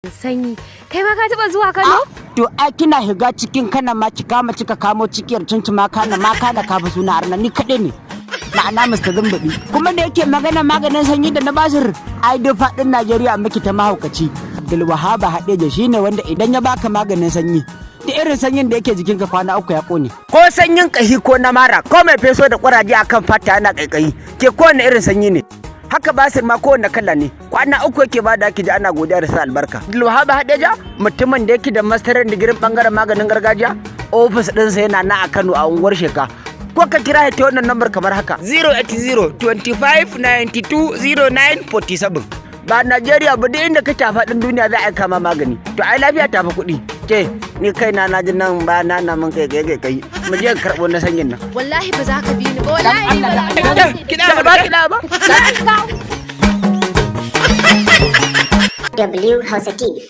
Sanyi. Kai ma ka taba zuwa Kano? To ai kina shiga cikin kana ma ki kama kika kamo cikiyar cinci ma kana ma kana ka fi suna arna ni kaɗai ne. Ma'ana Mr. Zumbaɗi. Kuma da yake magana maganin sanyi da na basir, ai duk faɗin Najeriya miki ta mahaukaci. Abdul Wahab Hadeja shine wanda idan ya baka maganin sanyi, da irin sanyin da yake jikinka, kwana 3 ya kone. Ko sanyin kahi ko na mara, ko mai feso da kuraje akan fata yana kaikayi, ke kowane irin sanyi ne. Haka basir ma kowane kala ne, kwana 3 yake ba da ake ji ana godiya da sa albarka. Abdul Wahab Hadeja, mutumin da yake da mastarin digirin bangaren maganin gargajiya, ofis ɗinsa yana nan a Kano a unguwar Sheka. Ko ka kira ta wannan lambar kamar haka: 080 25 92 09 47. Ba Najeriya ba, duk inda kake a faɗin duniya za a aika ma magani. To ai lafiya ta fi kuɗi. Ke ni kaina na ji nan ba na na mun kai kai kai kai. Mu je karɓo na sanyin nan. Wallahi ba za ka bi ni ba. Wallahi ni ba za ka Kiɗa ba, kiɗa ba. Kawo. W Hausa TV.